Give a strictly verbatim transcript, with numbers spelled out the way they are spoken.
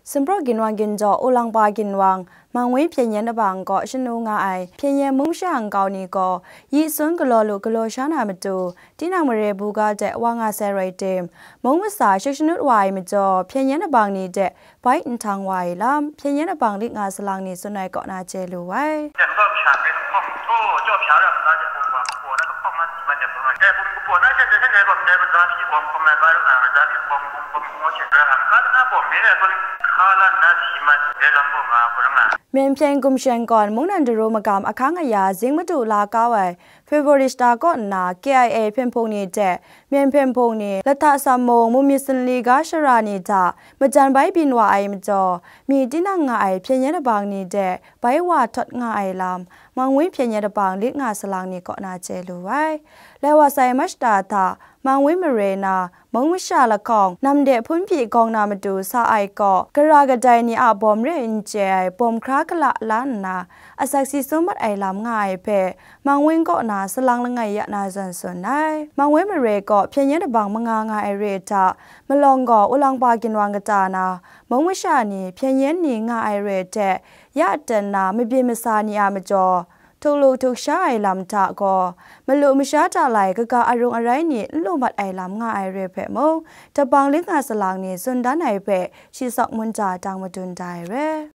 Sumpraw ginwang ginjaw, Ulangba ginwang, Mangwi hpyen yen abang kaw shanu nga ai hpyen yen mung masha nkau ni gaw, yi sun galaw lu galaw sha na matu, tinang mare buga de wa nga sai rai tim, mung masa shut shanut wa ai majaw, hpyen yen abang ni de bai nhtang wa ai lam, hpyen yen abang lit nga salang ni tsun ai kaw na chye lu ai. Myen hpyen gumshen gawn mungdan daru magam ahkang aya zing madu la kau ai February shata kaw nna K I A hpyen hpung ni de, myen hpyen hpung ni, lahta sam mung, mumi sanli ga shara ni hta majan bai byin wa ai majaw, mi tinang nga ai hpyen yen abang ni de bai wa htawt nga ai lam, Mangwi hpyen yen abang lit nga salang ni kaw na chye lu ai. Lai wa sai March shata hta, Mangwi mare na, mung masha lahkawng, nam de hpun pyi gawng na matu sa ai kaw, gara kadai ni a bawm re n chye ai bawm hkra gala la nna, asak si sum mat ai lam nga ai hpe, Mangwi kaw na salang langai ya na zawn tsun ai. Mangwi mare kaw hpyen yen abang manga nga ai re hta, malawng gaw Ulangba ginwang kata na, mung masha ni hpyen yen ni nga ai re hte, ya aten na mabyin masa ni a majaw, htuk lu htuk sha ai lam hta gaw, malu masha hta lai kaga arung arai ni n lu mat ai lam nga ai re hpe mung, dabang lit nga salang ni tsun dan ai hpe, shi sawk munta dang madun da ai re.